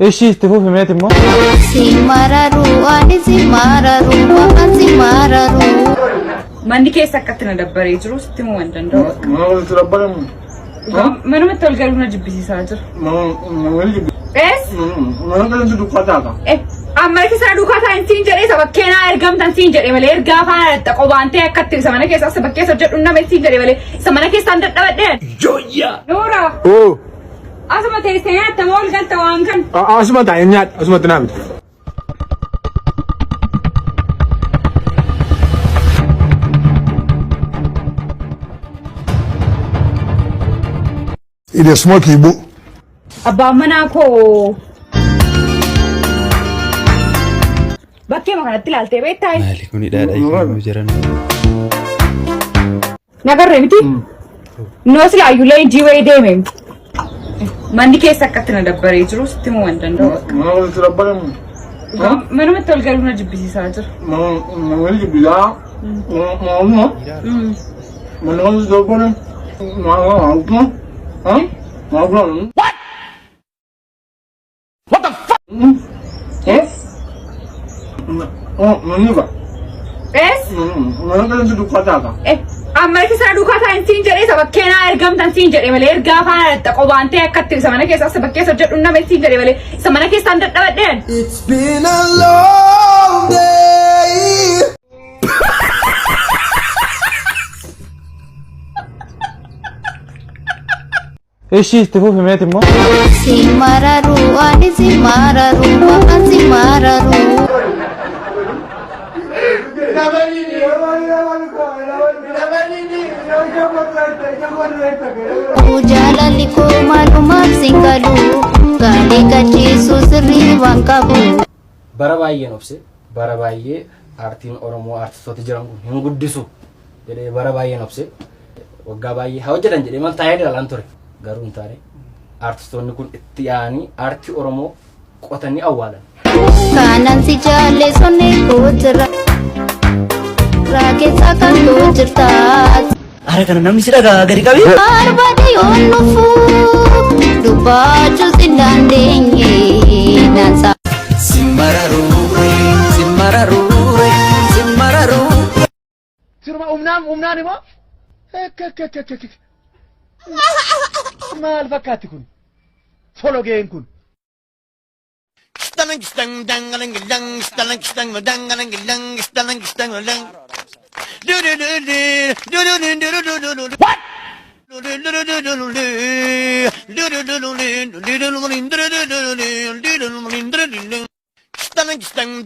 Ishii itti fufi meeti immoo. Si mararu ani si mararu waan si mararu. Manni keessa akkatti na dabbaree jiru sitti himuu hin danda'u. Manumatti ol galuu na jibbisiisaa jira. Ees? Amma keessa na duukaa taa'in siin jedhee isa bakkee naa ergamtan siin jedhee malee ergaa faana dhaqxa qobaan ta'e akkatti isa mana keessa isa bakkee hojjedhu nama siin jedhee malee isa mana keessaan dadhabadhee. Joyyaa! Noora! Oo! Asuma teessee nyaatta moo ol galta waan kan? Asuma taa'ee nyaadha. Asumatti naa bita. E dey smoke igbo. Abbaan manaa koo bakkeema kanatti ilaaltee beektaa? Maali kun hidhaadha hiikamuu jiran. Nagarree miti? Noo silaa iyyuu leenjii wayii deeme. Manni keessa akkatti na dabbaree jiru sitti himuu hin danda'u. Manumatti ol galuu na jibbisiisaa jira. Es? Amma keessa na duukaa taa'in siin jedhee isa bakkee naa ergamtan siin jedhee malee ergaa faana dhaqxa qobaan ta'e akkatti isa mana keessa isa bakkee hojjedhu nama siin jedhee malee isa mana keessaan dadhabadheen. It's been a long day. Ishii itti fufi meeti immoo. Si mararu ani si mararu waan si mararu. Jaalalli koo maalumaaf sin galu gaalee qajeessu sirrii waan qabu. Bara baay'een obse, bara baay'ee aartiin Oromoo aartistoota jiran kun hin guddisu jedhee bara baay'een obse. Waggaa baay'ee haa hojjetan jedhee mal taa'ee ilaalaan ture. Garuu hin taane. Aartistoonni kun itti yaa'anii aartii Oromoo qotanii awwaalan. Kanan si jaalle sonne koo jira. Raakeessa kan koo jirta. Ara kana namni si dhagaa gadi qabi. Barbaade yoon dhufu dubbachuu si dandeenye naan saa. Siruma humnaan humnaan immoo ekekekekek maal fakkaatti kun fologeen kun. What?